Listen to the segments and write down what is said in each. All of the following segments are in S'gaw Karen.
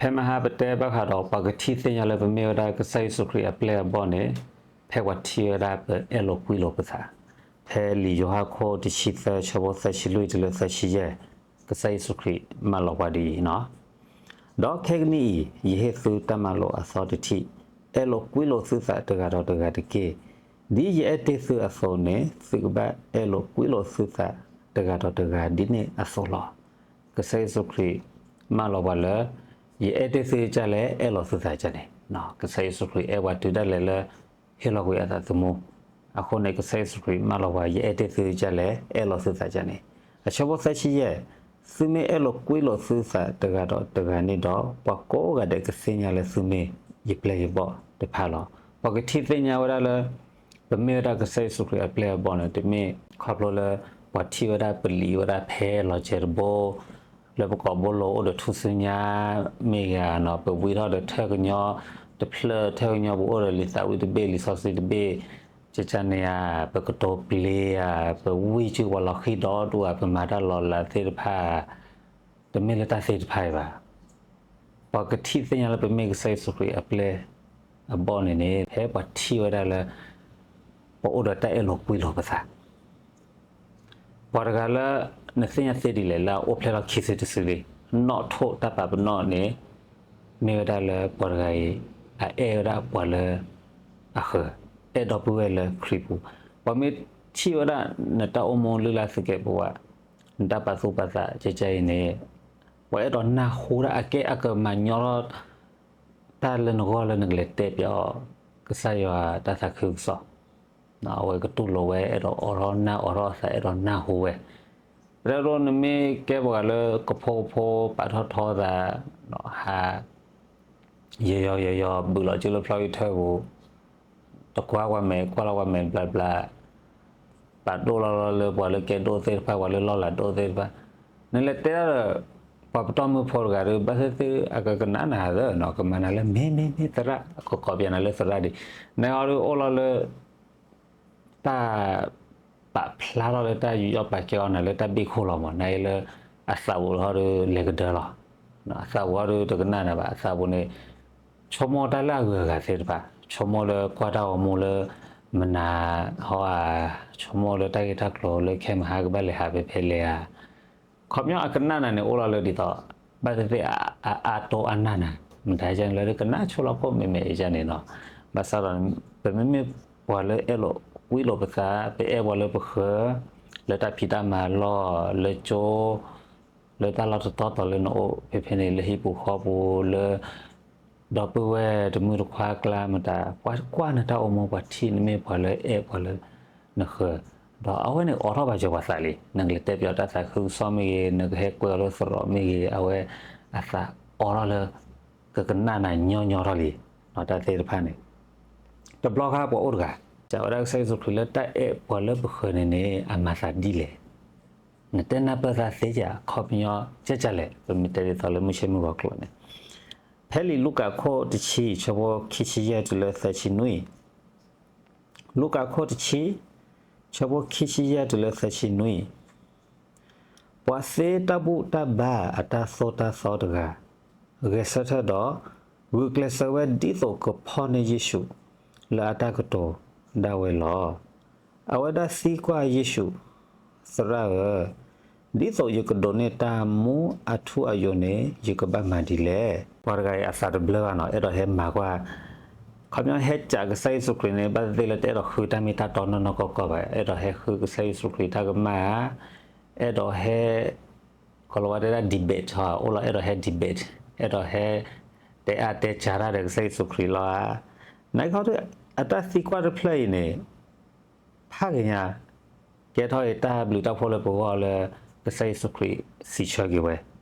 ဖဲမဟါပတဲဘၣ်ဃးဒီး ပှၤကထံၣ်သ့ၣ်ညါလၢပမ့ၢ်ဝဲဒၣ်ကစၢ်ယ့ၣ်ၡူးခရံာ်အပျဲၢ်အဘီၣ်န့ၣ်, ဖဲပှၤထံၣ်ဝဲဒၣ်ပအဲၣ်လိာ်ကွံလိာ်ပသး, ဖဲလံာ်ယိၤဟၣ်ခိၣ်တဆံသၢ ဆၢဖိသၢဆံလွံၢ်တုၤလၢသၢဆံယဲၢ်, ကစၢ်ယ့ၣ်ၡူးခရံာ်မၢလီၤပှၤဒ်အံၤနီၤ. ဒီးခဲကနံၣ်အံၤ ယဟ့ၣ်သုတၢ်မၤလိာ်အသီတထံၣ်, အဲၣ်လိာ်ကွံလိာ်သုသးတဂၤဒီးတဂၤတက့ၢ်. ဒ်ယအဲၣ်တ့ၢ်သုအသိးန့ၣ် သုကဘၣ်အဲၣ်လိာ်ကွံလိာ်သုသးတဂၤဒီးတဂၤဒ်န့ၣ်အသိးလီၤ. ကစၢ်ယ့ၣ်ၡူးခရံာ်မၢလီၤပှၤလၢ ယအဲၣ်တ့ၢ်သုကလဲၣ် အဲၣ်လိာ်သုသးကန့ၣ်, ကစၢ်ယ့ၣ်ၡူးခရံာ်အဲၣ်ပှၤတုၤဒၣ်လဲာ်လၢ ဟ့ၣ်လီၤကွံာ်အသးသမူ, အဃိန့ၣ် ကစၢ်ယ့ၣ်ၡူးခရံာ်မၢလီၤပှၤ ယအဲၣ်တ့ၢ်သုကလဲၣ် အဲၣ်လိာ်သုသးကန့ၣ်. အဆၢဖိသၢဆံယဲၢ်, သုမ့ၢ်အဲၣ်လိာ်ကွံလိာ်သုသးတဂၤဒီးတဂၤန့ၣ်ဒီး ပှၤကိးဂၤဒဲးကသ့ၣ်ညါလၢသုမ့ၢ်ယပျဲၢ်ယဘီၣ်တဖၣ်လီၤ. ပှၤကထံၣ်သ့ၣ်ညါဝဲဒၣ်လၢ ပမ့ၢ်ဝဲဒၣ်ကစၢ်ယ့ၣ်ၡူးခရံာ်အပျဲၢ်အဘီၣ်န့ၣ် တမ့ၢ်ခီဖျိလၢ ပှၤထံၣ်ဝဲဒၣ်ပလံာ်ဝဲဒၣ်ဖဲလီၤစဲၤတဘိ လၢပကိာ်ဘိလိၤအိၣ်ဒီးထူၣ်စုညါမ့ၢ်ဂ့ၤနီၤ, ပဝံထီၣ်ဒီးထၢၣ်ကညီတဖျၢၣ် ထၢၣ်ကညီပူၤအိၣ်ဒီးလံာ်သးဝံၣ်တဘ့ၣ် လံာ်စီဆှံတဘ့ၣ်, ကကန့ၣ်ဧါ, ပကတိၤပျ့ၤဧါ, ပဝံစုပှၤလီၤဃံဒီဒူၣ်ဧါ, ပမၤတၢ်လီၤလးသ့ၣ်တဖၣ်, တမ့ၢ်လၢတၢ်သ့ၣ်တဖၣ်အံၤဘၣ်. ပှၤကထံၣ်သ့ၣ်ညါလၢပမ့ၢ်ကစၢ်ယ့ၣ်ၡူးခရံာ်အပျဲၢ်အဘီၣ်န့ၣ်န့ၣ် ဖဲပှၤထံၣ်ဝဲဒၣ်လၢ ပအိၣ်ဒီးတၢ်အဲၣ်လိာ်ကွံလိာ်ပသး ပှၤတဂၤလၢ နသ့ၣ်ညါသ့ဒ်လဲၣ်လၢအအိၣ်ဖျဲၣ်ထီၣ်ခံစုတစုလံ, နီၣ်ထိၣ်တၢ်ပာ်ပနီၣ်န့ၣ် မ့ၢ်ဝဲဒၣ်လၢပှၤတဂၤအံၤ အအဲၣ်ဝဲဒၣ်ပှၤလၢအဃၢၤ, အဲၣ်ဒီပုၢ်ဝဲၢ်လၢခရံာ်ပူၤ. ပှၤမ့ၢ်ထံၣ်ဝဲဒၣ်နတၢ်အိၣ်မူလုၢ်လၢ်သကဲးပဝး, နတၢ်ပာ်သူၣ်ပာ်သးကကဲအံၤန့ၣ်, ပှၤအဲၣ်ဒိးနၢ်ဟူဒၣ်အကဲအကမၤညီထီၣ် တၢ်လၢနဂီၢ်လၢနကလဲၤတဲပၠးအီၤ ကစၢ်ယွၤတၢ်သးခုကစီၣ်, အဝဲကတူၢ်လိာ်ဝဲ အဲၣ်ဒိးအိးထီၣ်နၢ်အိးထီၣ်အသး အဲၣ်ဒိးနၢ်ဟူဝဲ. ပတဲဒ်နမ့ၢ်ကဲပှၤလၢကဖိကဖိ ပာ်ထီၣ်ထီသး, ဟး ယယီယယီ ဘုးလီၤစုလၢဖျီအံၤထၢပူၤ, တကွၢ်ကွၢ်မဲာ် ကွၢ်လီၤကွၢ်မဲာ်ဘျးဘျး, ပာ်ဒိၣ်လီၤလီၤလၢပှၤလၢကဲဒိၣ်သ့ၣ်တဖၣ် ပှၤလၢလီၢ်လၤဒိၣ်သ့ၣ်တဖၣ်, နလဲၤတဲဒၣ်ဒီး ပှၤပတီၢ်မုၢ်ဖိတဂၤဒီး ဘၣ်သ့ၣ်သ့ၣ် အကကနၣ်နၤသၢနီၤ, ကမၤနၤလၢမ့ၢ်မ့ၢ်မ့ၢ်သရၣ် ကကိးပၠးနၤလၢသရၣ်ဒံး, နအီၤဒုးအိၣ်လီၤလၢ တၢ် ပာ်ဖျါထီၣ်လၢတၢ်ယူးယီၣ်ပာ်ကဲအီၤနၤလၢတၢ်ဘ့ၣ်ခိၣ်လီၤမး, နအံၤလၢ အသးပူၤဟီဒုးလဲၤကဒၢလီၤ. အသးပူၤဟီဒုးတကနၣ်နၤဘၣ်, အသးပူၤန့ၣ် ဆိကမိၣ်တၢ်လၢအဂုၤအဂၤသ့ၣ်တဖၣ်, ဆိကမိၣ်လၢကွၢ်တၢ်ဂီၤမူလၢ မနၤဟီဧါ, ဆိကမိၣ်လၢတၢ်ဂ့ၢ်တၢ်ကျိၤလၢခဲမုၢ်ဟါကဘၣ်လဲၤဟးဖဲဖဲလဲၣ်ဧါ ခီပညီအကနၣ်နၤန့ၣ် အိၣ်လီၤလၢဒ်သိး ဘၣ်သ့ၣ်သ့ၣ်အအါတိအါနၢ်နၤ, မတၤကန့ၣ်လၢကနၣ်ဆိလီၤခိၣ်မဲာ်မဲာ်အံၤကန့ၣ်နီၤ. ဘၣ်ဆၣ်ဒီး ပမ့မ့ၢ်ပှၤလၢအဲၣ်လိာ်ကွံလိာ်ပသး, ပအဲၣ်ပှၤလၢပဃၢၤ, လၢတၢ်ဖံးတၢ်မၤလီၢ်, လၢကၠိ, လၢတၢ်လီၢ်တတီၤတီၤလၢနအိၣ်ဖဲဖဲန့ၣ်, လၢဟံၣ်ပူၤဃီပူၤ, လၢ ဒီပုၢ်ဝဲၢ်တမုၢ်တခွါအကျါမတၤ, ပှၤကွၢ်နတၢ်အိၣ်မူ ပှၤထံၣ်နမ့ၢ်ပှၤလၢအဲၣ်ပှၤလၢနဃၢၤ, ဒီးအဝဲန့ၣ်အိးထီၣ်ဘၣ်စၢၤပှၤသးလံ. နကလဲၤတဲပၠးတၢ်သးခုကစီၣ်မ့ၢ်ဂ့ၤ, နကဟဲကွဲအီၤလၢသရိာ်မ့ၢ်ဂ့ၤ, အဝဲအသးအိးထီၣ်လၢ ကကနၣ်နၤညီညီထီၣ်လံ. တၢ်သ့ၣ်တဖၣ်န့ၣ် တဘျီခါပှၤအိၣ်တဂၤ စံးဝဲဒၣ်ကစၢ်ယ့ၣ်ၡူးခရံာ်လၢတၢ်အဲၣ်ပှၤလၢပဃၢၤန့ၣ်န့ၣ် အမၤသးဒ်လဲၣ်. နတဲနၢ်ပၢၢ်သးသ့ဧါ, အခီပညီကဲကလဲၣ်, ပမ့ၢ်တဲဒ်သိးလၢမုၢ်ဆ့ၣ်မုၢ်ဂီၤကျိာ်န့ၣ်, ဖဲလံာ်လူၤကၣ်ခိၣ်တဆံ ဆၢဖိခံဆံယဲၢ်တုၤလၢသၢဆံနွံ, လူၤကၣ်ခိၣ်တဆံ ဆၢဖိခံဆံယဲၢ်တုၤလၢသၢဆံနွံ, ပှၤသ့တၢ်ဘူၣ်တၢ်ဘါအတၢ်သိၣ်တၢ်သီတဂၤ, ဂဲၤဆၢထၢၣ်ဒီး ဂုာ်ကျဲးစၢးဝဲဒ်သိးကဖီၣ်န့ၢ်ယ့ၣ်ၡူး လၢအတၢ်ကတိၤဒၣ်ဝဲလီၤ. အဝဲဒၣ်သံကွၢ်ယ့ၣ်ၡူး, သရၣ်ဧၢ, ဒ်သိးယကဒိးန့ၢ်တၢ်မူအထူအယိာ်န့ၣ် ယကဘၣ်မၤဒ်လဲၣ်. ပှၤတဂၤအံၤအသးတဘျၢဘၣ်နီၤ, အဲၣ်ဒိးဟဲမၤကွၢ်, ခီပညီဟဲစံးကစၢ်ယ့ၣ်ၡူးခရံာ်န့ၣ် ဘၣ်သ့ၣ်သ့ၣ်လၢတအဲၣ်ဒိးဃုတၢ်မ့ၢ်တၢ်တီနီၢ်နီၢ်ကီၢ်ကီၢ်ဘၣ်, အဲၣ်ဒိးဟဲဃုကစၢ်ယ့ၣ်ၡူးခရံာ်တၢ်ကမၣ်ဧါ, အဲၣ်ဒိးဟဲ ကီၤလၤဝါတဲဒၣ် debate ဟီ, အိၣ်လီၤအဲၣ်ဒိးဟဲ debate, အဲၣ်ဒိးဟဲ တဲအါတဲစှၤတၢ်ဒီးကစၢ်ယ့ၣ်ၡူးခရံာ်လီၤဧါ. နာ်က့ဟီဒီး အတၢ်သံကွၢ်တဖျၢၣ်အံၤန့ၣ် ဖးက့ၤညါ ကဲထီၣ်အံၤတၢ်ဘျုးတၢ်ဖှိၣ်လၢပဂီၢ်လၢ ကစၢ်ယ့ၣ်ၡူးခရံာ်စံးဆၢက့ၤဝဲ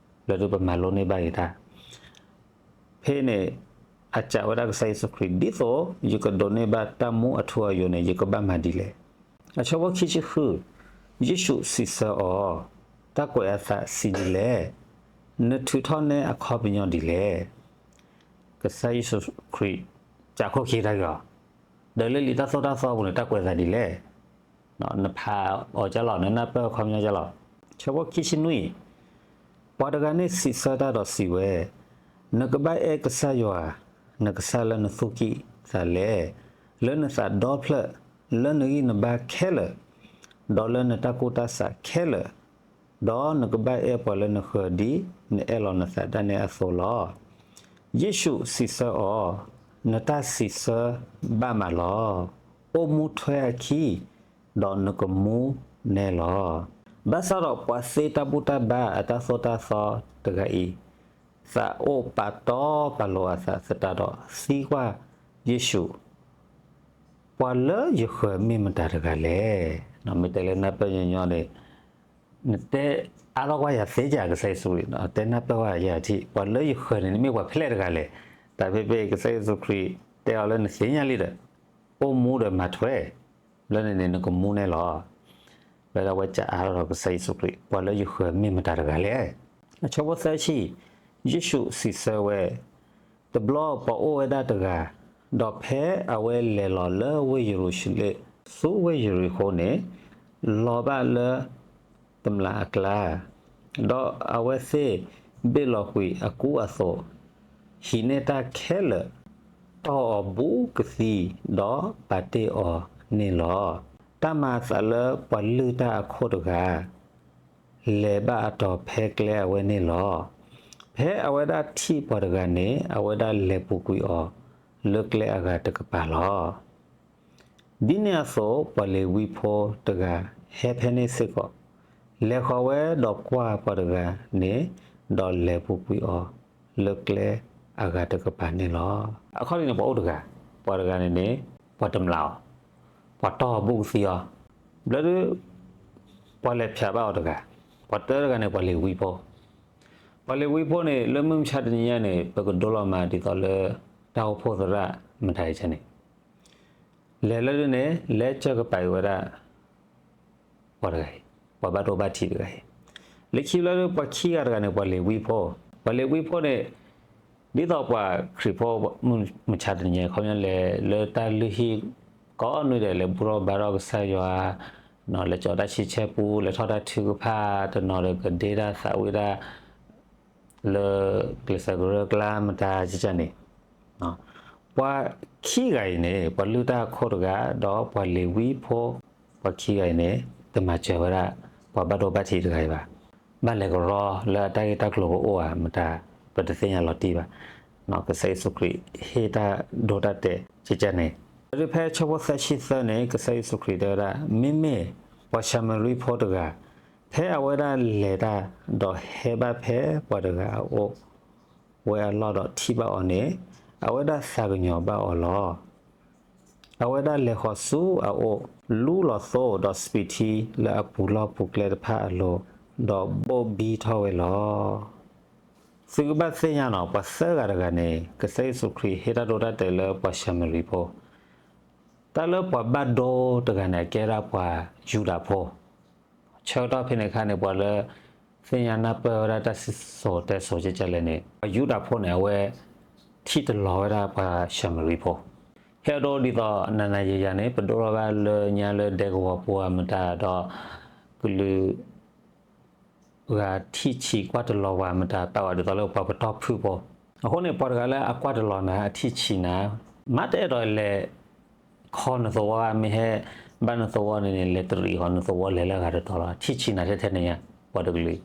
လၢဒုးပမၤလိန့ၢ်ဘၣ်အံၤတၢ် ဖဲန့ၣ် အစံးဝဲဒၣ်ကစၢ်ယ့ၣ်ၡူးခရံာ် ဒ်သိးယကဒိးန့ၢ်ဘၣ်တၢ်မူအထူအယိာ်န့ၣ် ယကဘၣ်မၤဒ်လဲၣ်. အဆၢဖိခံဆံဃု, ယ့ၣ်ၡူးစံးဆၢအီၤ, တၢ်ကွဲးအသးစံးဒ်လဲၣ်. နထုးထီၣ်နဲအခီပညီဒ်လဲၣ်. ကစၢ်ယ့ၣ်ၡူးခရံာ် စံးခိၣ်ခံတၢ်ဂ့ၢ်အီၤ, ဒီးလၢလံာ်တၢ်သိၣ်တၢ်သီပူၤန့ၣ် တၢ်ကွဲးအသးဒ်လဲၣ်. နဖးအီၤကလီၤ, နနၢ်ပၢၢ်အခီပညီကလီၤ. ဆၢဖိခံဆံနွံ, ပှၤတဂၤန့ၣ်စံးဆၢတၢ်ဒီးစံးဝဲ, နကဘၣ်အဲၣ်ကစၢ်ယွၤ နကစၢ်လၢနသူၣ်ကံၢ်သးလဲ, လၢနသးဒီဖျၢၣ်, လၢနဂံၢ်နဘါခဲလၢာ်, ဒီးလၢနတၢ်ကူၣ်တၢ်ဆးခဲလၢာ်, ဒီးနကဘၣ်အဲၣ်ပှၤလၢနဃၢၤဒ်နအဲၣ်လီၤနသးဒၣ်နဲအသိးလီၤ. ယ့ၣ်ၡူးစံးဆၢအီၤ, နတၢ်စံးဆၢဘၣ်မးလီၤ. အိၣ်မူထွဲအခံ, ဒီးနကမူနဲလီၤ. ဘၣ်ဆၣ်ဒီးပှၤသ့တၢ်ဘူၣ်တၢ်ဘါအတၢ်သိၣ်တၢ်သီတဂၤအံၤ, သးအိၣ်ပာ်တီပာ်လိၤအသးသတးဒီးသံကွၢ်ယ့ၣ်ၡူး, ပှၤလၢယဃၢၤမ့ၢ်မတၤတဂၤလဲၣ်. မ့ၢ်တဲလၢနၢ်ပၢၢ်ညီညီန့ၣ် နတဲအါထီၣ်ကွၢ်ယၤသ့ကၢ် ကစၢ်ယ့ၣ်ၡူးခရံာ်, တဲနၢ်ပၢၢ်ကွၢ်ယၤထံၣ် ပှၤလၢယဃၢၤန့ၣ် နမ့ၢ်ပှၤဖဲလဲၣ်တဂၤလဲၣ်. တၢ်ဖဲဖဲကစၢ်ယ့ၣ်ၡူးခရံာ်တဲအီၤလၢနသ့ၣ်ညါလံဒီး အိၣ်မူဒီးမၤထွဲ, လၢန့ၣ်န့ၣ် နကမူနဲလီၤ. လၢဒၣ်ဝဲကၢ်အါထီၣ်ဒီးကစၢ်ယ့ၣ်ၡူးခရံာ် ပှၤလၢယဃၢၤမ့ၢ်မတၤတဂၤလဲၣ်. အဆၢဖိသၢဆံ, ယ့ၣ်ၡူးစံးဆၢဝဲ, တဘျီပှၤအိၣ်ဝဲဒၣ်တဂၤ, ဒီးဖဲအဝဲလဲၤလီၤလၢဝ့ၢ်ယရူၤၡလ့ၣ်ဆူဝ့ၢ်ယရံၤဃိန့ၣ်, လီၤဘၣ်လၢတမျာ်အကျါ, ဒီးအဝဲသ့ၣ်ဘ့ၣ်လီၤကွံာ်အကူအသိး, ဟံးန့ၢ်တၢ်ခဲလၢာ်, တီၢ်အီၤဘူးကသံ, ဒီးပာ်တ့ၢ်အီၤန့ၣ်လီၤ. တၢ်မၤအသးလၢပှၤလုၢ်တၢ်အခိၣ်တဂၤ လဲၤဘၣ်အတီၤဖဲကျဲအဝဲန့ၣ်လီၤ. ဖဲအဝဲဒၣ်ထံၣ်ပှၤတဂၤန့ၣ် အဝဲဒၣ်လဲၤပူၤကွံာ်အီၤလၢကျဲအဂၤတကပၤလီၤ. ဒ်န့ၣ်အသိး ပှၤလ့ၤဝံဖိတဂၤဟဲဖဲန့ၣ်စ့ၢ်ကီး, လဲၤဃီၤဝဲဒီးကွၢ်ပှၤတဂၤန့ၣ်, ဒီးလဲၤပူၤကွံာ်အီၤလၢကျဲအဂၤတကပၤန့ၣ်လီၤ. အခီၣ်ဒ်န့ၣ် ပှၤအိၣ်တဂၤ, ပှၤတဂၤန့ၣ်န့ၣ် ပှၤတမျာ်အီၤ, ပှၤတီၢ်အီၤဘူးကသံအီၤ, ဘျီဒုး ပှၤလဲၤဖျါဘၣ်အီၤတဂၤ, ပှၤတၢတဂၤန့ၣ် ပှၤလ့ၤဝံဖိ, ပှၤလ့ၤဝံဖိန့ၣ် လၢမုၢ်မဆါတနံၤညါန့ၣ် ပကဒိလီၤမးဒ်သိးလၢ တၢ်အိၣ်ဖှိၣ်သရၣ်မတၤအံၤန့ၣ် လဲၤလၢဒ်န့ၣ် လဲၤကၢကပၤအံၤဝဲဒၣ် ပှၤတဂၤအံၤ, ပှၤဘၣ်ဒိဘၣ်ထံးတဂၤအံၤ, လၢခံလၢပှၤခံဂၤတဂၤန့ၣ် ပှၤလ့ၤဝံဖိ, ပှၤလ့ၤဝံဖိန့ၣ် ဒ်သိးပှၤခရံာ်ဖိမုၢ်မဆါတနံၤညါ ခီပညီလဲၤလၢတၢ်လုၢ်ဟံၣ်ကိးနွံဒဲး လဲၤဘူၣ်ထီၣ်ဘါထီၣ်ကစၢ်ယွၤ, လဲၤကၠီၤတၢ်ဆံဆဲပူ, လဲၤထီၣ်တၢ်ထုကဖၣ်, တနီၤဒီးကဒ့တၢ်သးဝံၣ်တၢ် လၢကျဲးစၢးကရၢကျါမတၤကန့ၣ်, ပှၤခံဂၤအံၤန့ၣ် ပှၤလုၢ်တၢ်အခိၣ်တဂၤ ဒီးပှၤလ့ၤဝံဖိ ပှၤခံဂၤအံၤန့ၣ် တမၤစၢၤဝဲဒၣ် ပှၤဘၣ်ဒိဘၣ်ထံးတဂၤအံၤဘၣ်. ဘၣ်လဲၤကရီလၢအတၢ်ဂ့ၢ်တၢ်ကျိၤကအိၣ်ဧါမတၤ ပတသ့ၣ်ညါလီၤတံၢ်ဘၣ်. ကစၢ်ယ့ၣ်ၡူးခရံာ်ဟ့ၣ်တၢ်ဒိတၢ်တဲာ်ကန့ၣ်, လၢဖဲဆၢဖိသၢဆံသၢန့ၣ် ကစၢ်ယ့ၣ်ၡူးခရံာ်တဲဝဲဒၣ် မ့မ့ၢ်ပှၤၡၤမရံဖိတဂၤ ဖဲအဝဲဒၣ်လဲၤတၢ် ဒီးဟဲဘၣ်ဖဲပှၤတဂၤအအိၣ် ဝဲအလီၢ်ဒီးထံၣ်ဘၣ်အီၤန့ၣ် အဝဲဒၣ်သးကညီၤဘၣ်အီၤလီၤ. အဝဲဒၣ်လဲၤဃီၤဆူအအိၣ် လူလီၤသိဒီးစပံးထံလၢအပူၤလီၢ်ပူၤကျဲတဖၣ်အလိၤ, ဒီးဘိၣ်ဘံထီၣ်ဝဲလီၤ. သုကဘၣ်သ့ၣ်ညါနီၤ ပှၤသၢဂၤတဂၤန့ၣ် ကစၢ်ယ့ၣ်ၡူးခရံာ်ဟ့ၣ်တၢ်ဒိတၢ်တဲာ်လၢပှၤၡၤမရံဖိ, တၢ်လၢပှၤဘၣ်ဒိတဂၤန့ၣ် အကဲဒၣ်ပှၤယူဒၤဖိ ဆၢကတီၢ်ဖဲန့ၣ်အခါန့ၣ် ပှၤလၢသ့ၣ်ညါနၢ်ပၢၢ်ဝဲဒၣ်တၢ်စံၣ်စိၤတဲစိၤကကလဲၣ်န့ၣ် ပှၤယူဒၤဖိန့ၣ် အဝဲထံၣ်တလီၤဝဲဒၣ်ပှၤၡၤမရံဖိ, ဟဲဒိဒ်သိးနၤနၤယၤယၤန့ၣ် ပဒိၣ်ထီၣ်ဘၣ်လၢညါလၢဒဲကဝီၤပူၤဧါမတၤဒီး ကလုာ် ဂၤထံၣ်ဆံးကွၢ်တလီၤဝဲမတၤ ပာ်ဝဲဒ်သိးလၢပှၤပတီၢ်ဖုၣ်ဖိ, အဃိန့ၣ် ပှၤတဂၤလၢအကွၢ်တလီၤနၤ အထံၣ်ဆံးနၤ မ့တအဲၣ်ဒိးလဲၤခီနသဝီဘၣ် မ့ၢ်ဟဲဘၣ်နသဝီန့ၣ်န့ၣ် လဲၤတရံးဃီနသဝီလဲၤလၢအဂၤတတီၤလီၤ ထံၣ်ဆံးနၤထဲထဲန့ၣ်ညါ ပှၤတကလုာ်,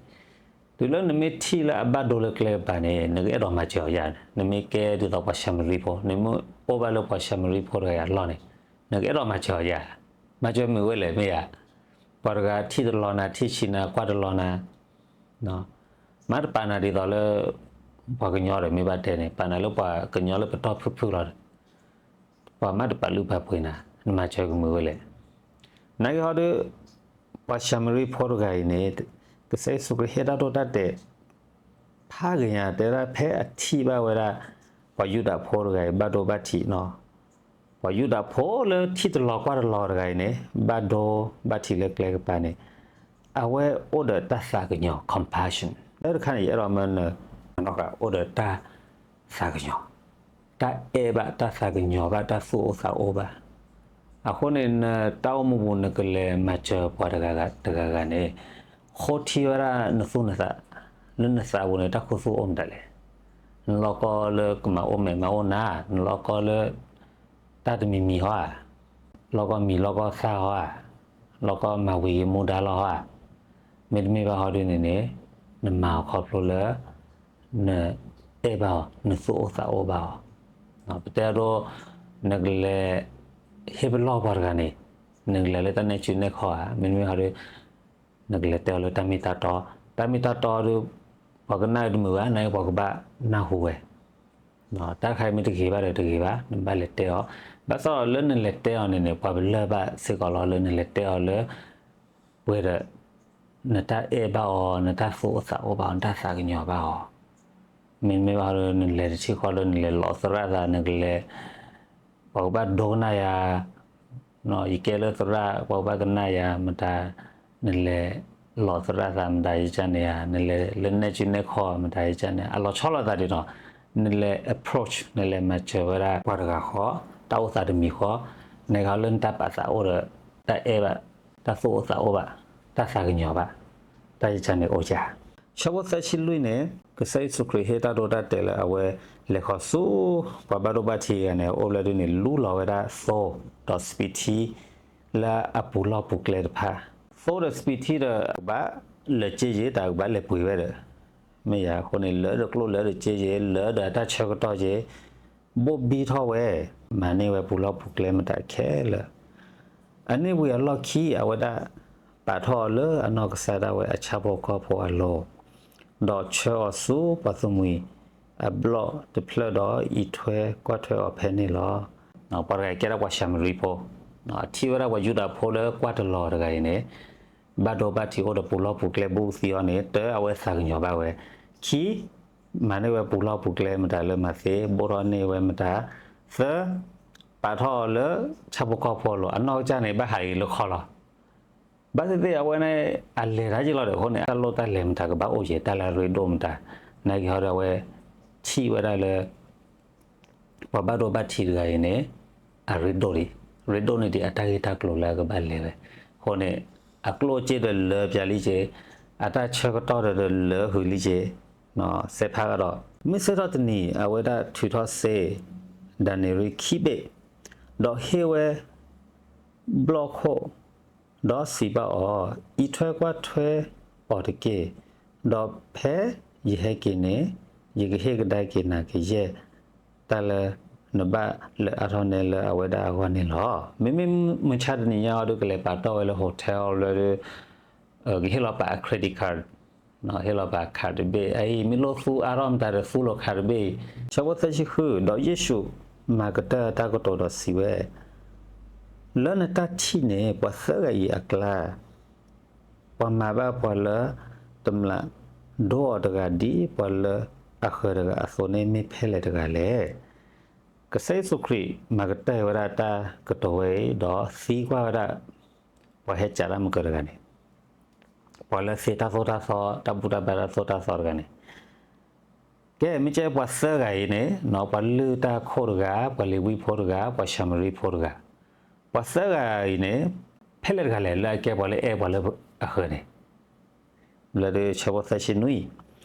တုၤလၢနမ့ၢ်ထံၣ်လၢအဘၣ်ဒိလၢကျဲကပၤန့ၣ် နကအဲၣ်ဒိးမၤစၢၤအီၤယၤ, နမ့ၢ်ကဲဒ်သိးပှၤၡၤမရံဖိ နမ့ၢ်အိၣ်ဘၣ်လၢပှၤၡၤမရံဖိတဂၤအံၤအလီၢ်န့ၣ် နကအဲၣ်ဒိးမၤစၢၤအီၤယၤ, မၤစၢၤမုာ်ဝဲလဲၣ်မ့ၢ်ဧါ, ပှၤတဂၤထံၣ်တလီၤနၤ ထံၣ်ဆံးနၤ ကွၢ်တလီၤနၤ မ့ၢ်တပာ်နၤဒ်သိးလၢ ပှၤကညီဒီးမ့ၢ်ဘၣ်တဲန့ၣ် ပာ်နၤလၢပှၤကညီလၢပတီၢ်ဖုၣ်ဖုၣ်လီၤဒီး ပှၤမ့ၢ်တပာ်လုၢ်ပာ်ပှ့ၤနၤ နမၤစၢၤကမုာ်ဝဲလဲၣ်. နာ်က့ဟီဒီး ပှၤၡၤမရံဖိတဂၤအံၤန့ၣ် ကစၢ်ယ့ၣ်ၡူးခရံာ်ဟ့ၣ်တၢ်ဒိတၢ်တဲာ် ဖးဂ့ၤညါ တဲဝဲဒၣ်ဖဲအထံၣ်ဘၣ်ဝဲဒၣ် ပှၤယူဒၤဖိတဂၤအံၤ ဘၣ်ဒိဘၣ်ထံးနီၤ ပှၤယူဒၤဖိလၢထံၣ်တလီၤကွၢ်တလီၤတဂၤအံၤန့ၣ် ဘၣ်ဒိဘၣ်ထံးလၢကျဲကပၤန့ၣ် အဝဲအိၣ်ဒီးတၢ်သးကညီၤ compassion လၢတခါန့ၣ် ယအဲၣ်ဒိးမၢနနီၢ်ကၤ အိၣ်ဒီးတၢ်သးကညီၤ တၢ်အဲၣ်ဘၣ် တၢ်သးကညီၤဘၣ် တၢ်သူၣ်အိၣ်သးအိၣ်ဘၣ်. အဃိန့ၣ် နတၢ်အိၣ်မူပူၤ နကလဲၤမၤစၢၤပှၤတဂၤဂၤတဂၤဂၤန့ၣ် ဃိထံဝဲဒၣ်နသူၣ်နသး လၢနသးပူၤန့ၣ် တၢ်ခူသူၣ်အိၣ်မတၤလဲၣ်. နလီၢ်ကီလၢကမၤအိၣ်မဲာ်မၤအိၣ်နါ, နလီၢ်ကီလၢ တၢ်တမံၤမံၤဟီဧါ, လီၢ်ကီမံၤလီၢ်ကီသၣ်ဟီဧါ, လီၢ်ကီမၤဝံၤက့ၤမူဒါလီၤဟီဧါ, မ့တမ့ၢ်ဘၣ်ဟီဒ်န့ၣ်န့ၣ် နမၤအီၤခီဖျိလၢ နအဲၣ်ဘၣ်အီၤ, နသူၣ်အိၣ်သးအိၣ်ဘၣ်အီၤ. ပတဲအဒိ နကလဲၤ ဟ့ၣ်ပလီၢ်ပှၤတဂၤန့ၣ် နကလဲၤလၢတၢ်နဲၣ်စုနဲၣ်ခီဧါ, မ့တမ့ၢ်ဟီဒီး နကလဲၤတဲအီၤလၢတၢ်မ့ၢ်တၢ်တီ, တၢ်မ့ၢ်တၢ်တီဒီး ပှၤကနၣ်တမုာ်ဘၣ်, နာ်က့ပှၤကဘၣ်နၢ်ဟူဝဲ. တၢ်တခါအံၤမ့ၢ်တဂ့ၤဘၣ်ဒီးတဂ့ၤဘၣ်, နဘၣ်လဲၤတဲအီၤ, ဘၣ်ဆၣ်ဒီးလၢနလဲၤတဲအီၤန့ၣ်န့ၣ် ပှၤပလၢၢ်ဘၣ်စ့ၢ်ကီးလီၤ လၢနလဲၤတဲအီၤလၢ ပှဲၤဒီး နတၢ်အဲၣ်ဘၣ်အီၤ, နတၢ်သူၣ်အိၣ်သးအိၣ်ဘၣ်အီၤ, နတၢ်သးကညီၤဘၣ်အီၤ, မ့တမ့ၢ်ဘၣ်ဒီး နလဲၤတထံၣ်ဃီဒီး နလဲၤလီၤသရၣ်သး, နကလဲၤ ပှၤကဘၣ်ဒိကနၣ်ယၤ, ယကဲလၢသရၣ် ပှၤကဘၣ်ကနၣ်ယၤမတၤ, နလဲၤလီၤသရၣ်သးမတၤယကန့ၣ်ဧါ, နလဲၤလၢနဲၣ်စုနဲၣ်ခီမတၤယကန့ၣ်, အလီၤဆီလိာ်သးဒ်နီၤ, နလဲၤ approach, နလဲၤမၤစၢၤဝဲဒၣ်ပှၤတဂၤဃီ, တၢ်အိၣ်သးတမံၤဃီ, နကဟးလၢနတၢ်ပာ်သးအိၣ်ဒီး တၢ်အဲၣ်ဘၣ်, တၢ်သူၣ်အိၣ်သးအိၣ်ဘၣ်, တၢ်သးကညီၤဘၣ်, တၢ်ယကန့ၣ်အိၣ်ယၤ. ဆၢဖိသၢဆံလွံၢ်န့ၣ် ကစၢ်ယ့ၣ်ၡူးခရံာ်ဟ့ၣ်တၢ်ဒိတၢ်တဲာ်လၢအဝဲလဲၤဃီၤဆူ ပှၤဘၣ်ဒိဘၣ်ထံးတဂၤန့ၣ် အိၣ်ဘျဲၣ်ဒုန့ၣ် လူလီၤဝဲဒၣ်သိဒီးစပံးထံ လၢအပူၤလီၢ်ပူၤကျဲတဖၣ်, သိဒီးစပံးထံဒီး ကဘၣ်လၢာ်က့ယ့ၤ တၢ်ကဘၣ်လဲၤပှ့ၤဝဲဒီး, မ့ၢ်ယၤအဃိန့ၣ် လၢဒီးကျိၣ်လၢဒီးစ့ယ့ၤ လၢဒီးအတၢ်ဆၢကတီၢ်ယ့ၤ ဘိၣ်ဘံထီၣ်ဝဲ, မၤန့ၢ်ဝဲပူၤလီၢ်ပူၤကျဲမတၤခဲလၢာ်. အန့ၣ်ဝံၤအလီၢ်ခံ အဝဲဒၣ် ပာ်ထီၣ်အီၤလၢအနီၢ်ကစၢ်ဒၣ်ဝဲအဆၣ်ဖိကီၢ်ဖိအလိၤ, ဒီးဆှၢအီၤဆူပှၤသုးမုၢ်အဘျီၣ်တဖျၢၣ်ဒီး အံးထွဲကွၢ်ထွဲအီၤဖဲန့ၣ်လီၤ. ပှၤတဂၤကဲဒၣ်ပှၤၡၤမရံဖိ, ထံၣ်ဝဲဒၣ်ပှၤယူဒၤဖိလၢကွၢ်တလီၤတဂၤအံၤန့ၣ် ဘၣ်ဒိဘၣ်ထံးအိၣ်ဒီးပူၤလီၢ်ပူၤကျဲ ဘူးသံအီၤန့ၣ် တၢ်အဝဲသးကညီၤဘၣ်ဝဲ, ခံ မၤန့ၢ်ဝဲပူၤလီၢ်ပူၤကျဲမတၤလၢမၤသ့, ဘိၣ်ထီၣ်န့ၢ်ဝဲမတၤ, သၢ ပာ်ထီၣ်အီၤလၢဆၣ်ဖိကီၢ်ဖိအလိၤ, အနီၢ်ကစၢ်န့ၣ် ဘၣ်ဟးဂ့ၤလၢခီလီၤ. ဘၣ်သ့ၣ်သ့ၣ်အဝဲန့ၣ် အလဲၤတၢ်ယ့ၢ်လီၤဒီးအဃိန့ၣ် တၢ်လိၣ်တၢ်လဲၤမတၤကဘၣ်အိၣ်က့ၤ တၢ်လၢအရ့ဒိၣ်မတၤ, နာ်က့ဟီဒီးအဝဲ ထံၣ်ဝဲဒၣ်လၢ ပှၤဘၣ်ဒိဘၣ်ထံးတဂၤအံၤန့ၣ် အရ့ဒိၣ်ဒံး, ရ့ဒိၣ်န့ၢ်ဒံးအတၢ်ဂ့ၢ်တၢ်ကျိၤလၢအကဘၣ်လဲၤဝဲ, အဃိန့ၣ် အကျိၣ်အစ့ဒီးလၢပျၢ်လံက့ၤ, အတၢ်ဆၢကတီၢ်ဒီးလၢဟုလံက့ၤ, စဲးဖးကဒီး, မုၢ်ဆ့ၣ်ထီၣ်တနံၤ အဝဲဒၣ်ထုးထီၣ်စ့ ဒၤနံးရံၣ်ခံဘ့ၣ်, ဒီးဟ့ၣ်ဝဲ ဘျီၣ်ခိၣ်, ဒီးစံးဘၣ်အီၤ, အံးထွဲကွၢ်ထွဲအီၤတက့ၢ်, ဒီးဖဲယဟဲက့ၤန့ၣ် ယကဟ့ၣ်ကဒါက့ၤနၤကယဲၢ် တၢ်လၢနဘၣ်လၢအါထီၣ်နဲလၢအဝဲဒၣ်အဂီၢ်န့ၣ်လီၤ. မ့မ့ၢ်မုၢ်ဆါတနံၤညါအီၤဒီး ကလဲၤပာ်တီၢ်ဝဲလၢ hotel လၢ ကဟ့ၣ်လီၤပာ်အ credit card, ဟ့ၣ်လီၤပာ် card တဘ့ၣ်, အအံၤမ့ၢ်လိၣ်သူအါထီၣ်မတၤဒီး သူလီၤ card တဘ့ၣ်အံၤ. ဆၢဖိသၢဆံဃု, ဒီးယ့ၣ်ၡူးမၤကတၢၢ်တၢ်ကတိၤဒီးစံးဝဲ, လၢနတၢ်ထံၣ်န့ၣ် ပှၤသၢဂၤအံၤအကျါ ပှၤမၤဘၣ်ပှၤလၢတမျာ်ဒိအီၤတဂၤ ဒ်ပှၤလၢအဃၢၤတဂၤအသိးန့ၣ် မ့ၢ်ဖဲလဲၣ်တဂၤလဲၣ်. ကစၢ်ယ့ၣ်ၡူးခရံာ်မၤကတၢၢ်ဝဲဒၣ်တၢ်ကတိၤဝဲအံၤ ဒီးသံကွၢ်ဝဲဒၣ် ပှၤဟဲကးတၢ်မုၢ်ကၢၤတဂၤန့ၣ်, ပှၤလၢသ့တၢ်သိၣ်တၢ်သီ တၢ်ဘူၣ်တၢ်ဘါတၢ်သိၣ်တၢ်သီတဂၤန့ၣ်, ကဲ မ့ၢ်ကဲပှၤသၢဂၤအံၤန့ၣ် ပှၤလုၢ်တၢ်ခိၣ်တဂၤ, ပှၤလ့ၤဝံဖိတဂၤ, ပှၤၡၤမရံဖိတဂၤ, ပှၤသၢဂၤအံၤန့ၣ် ဖဲလဲၣ်တဂၤလဲၣ် လၢအကဲပှၤလၢအဲၣ်ပှၤလၢအဃၢၤန့ၣ် လၢဆၢဖိသၢဆံနွံ,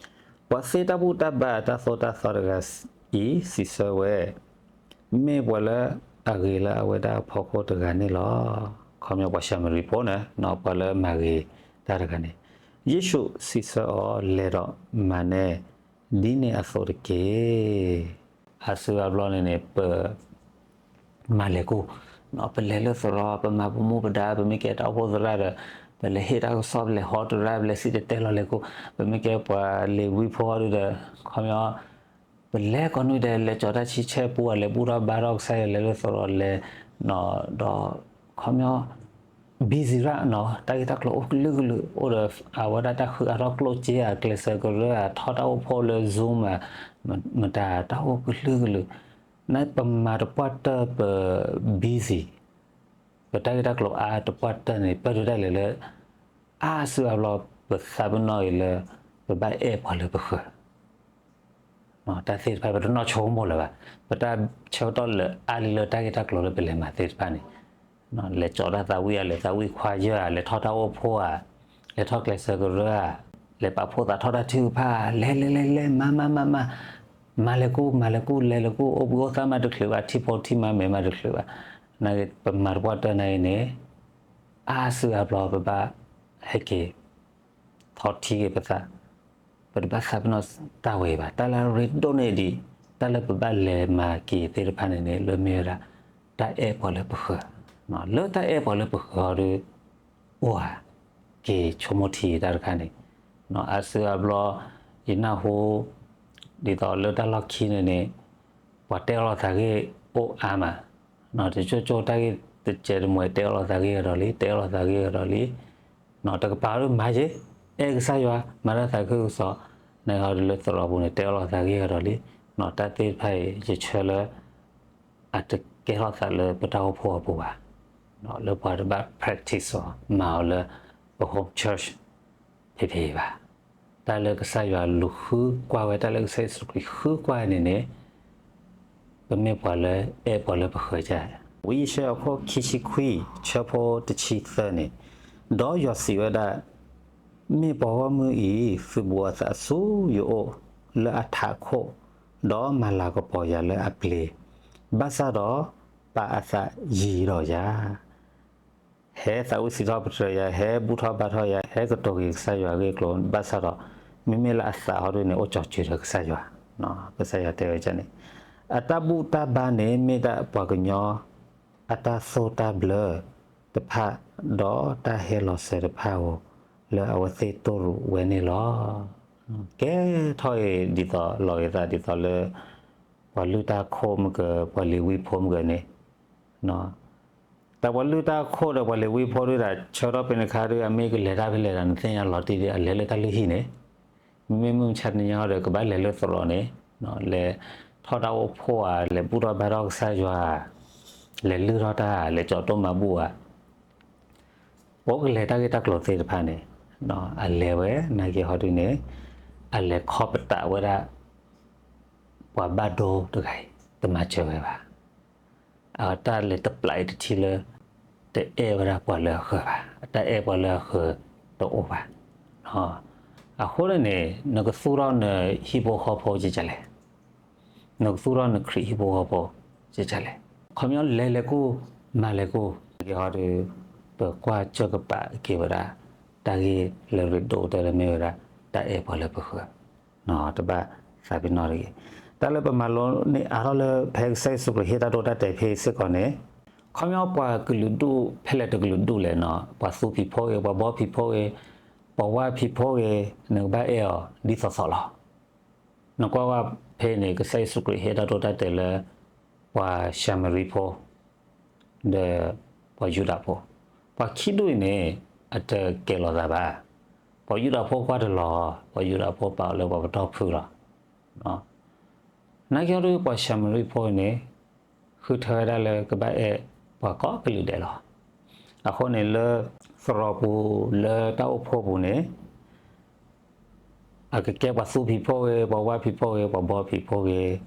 ပှၤသ့တၢ်ဘူၣ်တၢ်ဘါတၢ်သိၣ်တၢ်သီတဂၤအံၤ စံးဆၢဝဲ, မ့ၢ်ပှၤလၢအဂ့ၤလၢအဝဲဒၣ်အဖီခိၣ်တဂၤန့ၣ်လီၤ. ခီပညီပှၤၡၤမရံဖိန့ၣ် ပှၤလၢမၤဂ့ၤတၢ်တဂၤန့ၣ်, ယ့ၣ်ၡူးစံးဆၢအီၤ, လဲၤဒီးမၤနၢၤ ဒ်န့ၣ်အသိးတက့ၢ်. အါစုအါဘျီန့ၣ်န့ၣ် ပ မၤလဲၤကူၣ်, ပလဲၤလၢသရိာ် ပမၤပမူပဒါ ပမ့ၢ်ကဲတၢ်အိၣ်ဖှိၣ်သရၣ်ဒီး ပလဲၤဟ့ၣ်တၢ်ကစီၣ် ပလဲၤဟီတရၣ် ပလဲၤစံၣ်တဲၤတဲလီၤလဲၤကူၣ်, ပမ့ၢ်ကဲပှၤလ့ၤဝံဖိဒီး ခီပညီ ပလဲၤကိးနွံဒဲး လဲၤကၠီၤတၢ်ဆံဆဲၣ်ပူၤ လဲၤဘူၣ်ထီၣ်ဘါထီၣ်ကစၢ်ယွၤ လဲၤလၢသရိာ်လဲၤ ဒီး ခီပညီ busy ရၣ် တၢ်ဂ့ၢ်တၢ်ကျိၤအိၣ်ကလုာ်ကလုာ် အိၣ်ဒီးအဝဲဒၣ်တၢ်ဃုအါထီၣ်ကျိၣ်စ့ဧါ ကျဲးစၢးကရၢဧါ ထီၣ်တၢ်အိၣ်ဖှိၣ်လၢ Zoom ဧါ မတၤတၢ်အိၣ်ကလုာ်ကလုာ်, နပမၤတပှၢ်တၢၢ်ပ busy ပတၢ်ဂ့ၢ်တၢ်ကျိၤအါတပှၢ်တၢၢ်န့ၣ် ပၢၢ်ဒုးတၢ်လဲၤလၢ အါစုအါဘျီ ပသးပ့ၤနီၣ်အံၤလၢ ပဘၣ်အဲၣ်ပှၤလၢပဃၢၤ တၢ်သ့ၣ်တဖၣ် ပတနီၣ်ဆိကမိၣ်လၢၤဘၣ်. ပတၢ်ဆၢကတီၢ်လၢအါလံလၢတၢ်ဂ့ၢ်တၢ်ကျိၤလၢပလဲၤမၤသ့ၣ်တဖၣ်န့ၣ်, လဲၤကၠီၤတၢ်သးဝံၣ်ဧါ, လဲၤသးဝံၣ်ခွါယၢၢ်ဧါ, လဲၤထီၣ်တၢ်အိၣ်ဖှိၣ်ဧါ, လဲၤထီၣ်ကျဲးစၢးကရၢဧါ, လဲၤလဲၤလဲၤလဲၤ မၤမၤမၤမၤ, မၤလဲၤကူၣ် မၤလဲၤကူၣ် လဲၤလဲၤကူၣ် အိၣ်ဘှံးအိၣ်သါမးတချုးဘၣ် ထံဖိထံမါမဲာ်မးတချုးဘၣ်, နာ်က့ ပမၤတပှၢ်တၢၢ်နာ်က့န့ၣ် အါစုအါဘျီပဘၣ်ဟဲက့ၤ ထီၣ်ထံက့ၤပသး, ပတဘၣ်သးပ့ၤနီၣ်တၢ်ဝဲဘၣ်. တၢ်လၢအရ့ဒိၣ်န့ၢ်ဒံး တၢ်လၢပဘၣ်လဲၤမၤက့ၤသ့ၣ်တဖၣ်န့ၣ်န့ၣ် လၢမ့ၢ်ဝဲဒၣ် တၢ်အဲၣ်ပှၤလၢပဃၢၤ, လၢတၢ်အဲၣ်ပှၤလၢပဃၢၤအီၤဒီး အိၣ်ဧါ, က့ၤဆိကမိၣ်ထံတၢ်တခါန့ၣ်, အါစုအါဘျီ ယနၢ်ဟူ ဒ်သိးလၢတၢ်လီၢ်ခံန့ၣ်န့ၣ် ပှၤတဲအီၣ်လိာ်သးဂ့ၢ်အိၣ်အါမး, တကၠိကၠိတၢ်ဂ့ၢ်တစဲးတမှဲၤ တဲအီၣ်လိာ်သးဂ့ၢ်ကဒီးလံ တဲအီၣ်လိာ်သးဂ့ၢ်ကဒီးလံ, တကပၤဒ်မၤယ့ၣ် အဲၣ်ကစၢ်ယွၤ မၤတၢ်သးခုကစီၣ်, နဟီဒ်လၢသရိာ်ပူၤန့ၣ် တဲအီၣ်လိာ်သးဂ့ၢ်ကဒီးလံ, တၢ်သ့ၣ်တဖၣ်အံၤ ယဆၢလၢ အတကဲထီၣ်သးလၢပတၢ်အိၣ်ဖှိၣ်အပူၤဘၣ်, လၢပှၤတဘၣ် practice အီၤ မၤအီၤလၢပ home church ဖဲဖဲအံၤဘၣ်. တၢ်လၢကစၢ်ယွၤလူၤဃုကွၢ်ဝဲ တၢ်လၢကစၢ်ယ့ၣ်ၡူးခရံာ်ဃုကွၢ်ဝဲန့ၣ်န့ၣ် ပမ့ၢ်ပှၤလၢအဲၣ်ပှၤလၢပဃၢၤကါ, ဝံယၡါယၤအခိၣ်ခံဆံခွံ ဆၢဖိတဆံသၢန့ၣ်, ဒီးယွၤစံးဝဲဒၣ်, မ့ၢ်ပှၤဂီၢ်မုၢ်အံၤ သုးဘူးအသးဆူယအိၣ်လၢအထးခိၣ်, ဒီးမၤလၤကပီၤယၤလၢအပျ့ၤ, ဘၣ်ဆၣ်ဒီး ပာ်အသးယံၤဒီးယၤ ဟဲသးဝံၣ်စံးထီၣ်ပတြၢၤယၤ, ဟဲဘူၣ်ထီၣ်ဘါထီၣ်ယၤ, ဟဲကတိၤက့ၤကစၢ်ယွၤအဂ့ၢ်အကျိၤ, ဘၣ်ဆၣ်ဒီး မ့မ့ၢ်လၢအသးဟီဒ်န့ၣ် အိၣ်ကၠီၤစၢၤဒီးကစၢ်ယွၤ, ကစၢ်ယွၤတဲဝဲန့ၣ်, အတၢ်ဘူၣ်တၢ်ဘါန့ၣ် မ့ၢ်ဒၣ်ပှၤကညီအတၢ်သိၣ်တၢ်ဘျၢတဖၣ်, ဒီးတၢ်ဟဲလီၤစၢၤတဖၣ်ဧိၤ, လၢအဝဲသ့ၣ်တိၢ်ရူးဝဲန့ၣ်လီၤ. ကဲထီၣ်အံၤဒ်သိးလီၤဂ့ၤသးဒ်သိးလၢ ပှၤလုၢ်တၢ်ခိၣ်မ့ၢ်ဂ့ၤ, ပှၤလ့ၤဝံဖိမ့ၢ်ဂ့ၤန့ၣ်, တၢ်ပှၤလုၢ်တၢ်ခိၣ်ဒီးပှၤလ့ၤဝံဖိဒုးဒၣ် ဆၢထီၣ်ဖဲန့ၣ်အခါဒီး အမ့ၢ်ကလဲၤတၢ်ဖဲလဲၣ်ဒီး နသ့ၣ်ညါလီၤတံၢ်ဒီး အလဲၤလၢတၢ်လုၢ်ဟံၣ်န့ၣ်, မ့မ့ၢ်မုၢ်မဆါတနံၤညါဒီး ကဘၣ်လဲၤလၢသရိာ်န့ၣ်, လဲၤထီၣ်တၢ်အိၣ်ဖှိၣ်ဧါ, လဲၤဘူၣ်ထီၣ်ဘါထီၣ်ကစၢ်ယွၤ, လဲၤလုၢ်ထီၣ်တၢ်, လဲၤကၠီၤတိၢ်မၤဘူၣ်ဧါ, ပကလဲၤတၢ်ဂ့ၢ်တၢ်ကျိၤသ့ၣ်တဖၣ်န့ၣ်, အလဲၤဝဲ နာ်က့ဟီဒုန့ၣ်, အလဲၤခီပတာ်ဝဲဒၣ် ပှၤဘၣ်ဒိတဂၤအံၤ တမၤစၢၤဝဲဘၣ်. အတၢ်လဲၤတပျးအံၤတထံၣ်လၢ တအဲၣ်ဝဲဒၣ်ပှၤလၢအဃၢၤဘၣ်, အတၢ်အဲၣ်ပှၤလၢအဃၢၤတအိၣ်ဘၣ်. အဃိန့ၣ်န့ၣ် နကသူၣ်ထီၣ်နဟံၣ်ဖိဃီဖိကကလဲၣ်, နကသူၣ်ထီၣ်နခရံာ်ဟံၣ်ဖိဃီဖိကကလဲၣ်. ခီပညီလဲၤလဲၤကူၣ် မၤလဲၤကူၣ် ကဟီဒီး ပကွၢ်စၢၢ်ကပာ်က့ၤဝဲဒၣ် တၢ်ဂ့ၢ်လၢရ့ဒိၣ်ကတၢၢ်လၢမ့ၢ်ဝဲဒၣ် တၢ်အဲၣ်ပှၤလၢပဃၢၤ, တဘၣ်သးပ့ၤနီၣ်တဂ့ၤ. တၢ်လၢပမၤလိန့ၢ်အါထီၣ်လၢဖဲကစၢ်ယ့ၣ်ၡူးခရံာ်ဟ့ၣ်တၢ်ဒိတၢ်တဲာ်ဖဲအံၤစ့ၢ်ကီးန့ၣ်, ခီပညီပှၤကလုာ်ဒူၣ်ဖဲလဲၣ်တကလုာ်ဒူၣ်လဲၣ်န့ၣ်, ပှၤသူဖံးဖိဂ့ၤ, ပှၤဘီဖံးဖိဂ့ၤ, ပှၤဝၢ်ဖံးဖိဂ့ၤ, နကဘၣ်အဲၣ်အီၤဒ်သိးသိးလီၤ. နကွၢ်ကွၢ်ဖဲန့ၣ် ကစၢ်ယ့ၣ်ၡူးခရံာ်ဟ့ၣ်တၢ်ဒိတၢ်တဲာ်လၢ ပှၤၡၤမရံဖိ ဒီးပှၤယူဒၤဖိ, ပှၤခံဒူၣ်အံၤန့ၣ် အတကဲၤလိာ်သးဘၣ်. ပှၤယူဒၤဖိကွၢ်တလီၤ, ပှၤယူဒၤဖိပာ်အီၤလၢပှၤပတီၢ်ဖုၣ်လီၤ. နာ်က့ဟီဒီး ပှၤၡၤမရံဖိန့ၣ် ဃုထၢဝဲဒၣ်လၢကဘၣ်အဲၣ်ပှၤကိးကလုာ်ဒဲးလီၤ. အဃိန့ၣ်လၢ သရိာ်ပူၤလၢတၢ်အိၣ်ဖှိၣ်ပူၤန့ၣ် အကကဲပှၤသူဖံးဖိဂ့ၤ, ပှၤဝၢ်ဖံးဖိဂ့ၤ, ပှၤဘီဖံးဖိဂ့ၤ,